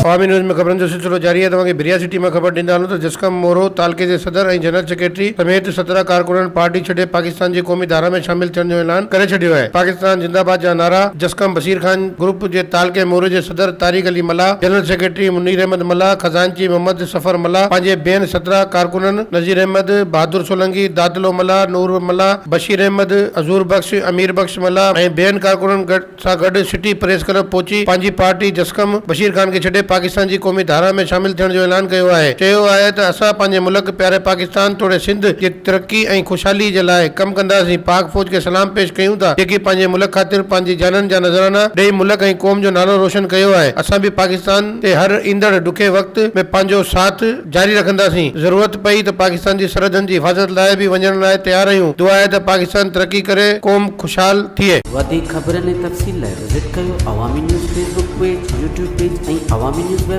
عوامي news ۾ خبرن جو سلسلو جاري آهي توهان کي ڀريا سٽي مان خبر ڏيندا هلون ته جسقم مورو تعلقي جي صدر ۽ جنرل سيڪريٽري سميت 17 ڪارڪنن پارٽي ڇڏي پاڪستان جي قومي ڌارا ۾ شامل ٿيڻ جو اعلان ڪري ڇڏيو آهي پاڪستان زنده باد جا نعرا جسقم بشير خان گروپ جي تعلقي مورو جي صدر طارق علي ملاح جنرل سيڪريٽري منير احمد ملاح خزانچي محمد صفر ملاح پنهنجي ٻين 17 ڪارڪنن نذير احمد بهادر سولنگي دادلو ملاح نور ملاح بشير احمد حضور بخش امير بخش ملاح ۽ ٻين ڪارڪنن سان گڏ سٽي پريس ڪلب پهچي پنهنجي پارٽي جسقم بشير خان کي ڇڏي پاڪستان جي قومي ڌارا ۾ شامل ٿيڻ جو اعلان ڪيو آهي چيو آهي ته اسان پنهنجي ملڪ پياري پاڪستان توڙي سنڌ جي ترقي ۽ خوشحالي جي لاء ڪم ڪنداسين پاڪ فوج کي سلام پيش ڪيون ٿا جيڪي پنهنجي ملڪ خاطر پنهنجي جانن جا نذرانا ڏئي ملڪ ۽ قوم جو نالو روشن ڪيو آهي اسان به پاڪستان تي هر ايندڙ ڏکي وقت ۾ پنهنجو ساٿ جاري رکنداسين، ضرورت پئي ته پاڪستان جي سرحدن جي حفاظت لاء به وڃڻ لاء تيار آهيون، دعا آهي ته پاڪستان ترقي ڪري، قوم خوشحال ٿئي. وڌيڪ خبرن ۽ تفصيل لاء وزٽ ڪيو Awami news Facebook page, YouTube page ۽ Awami news web.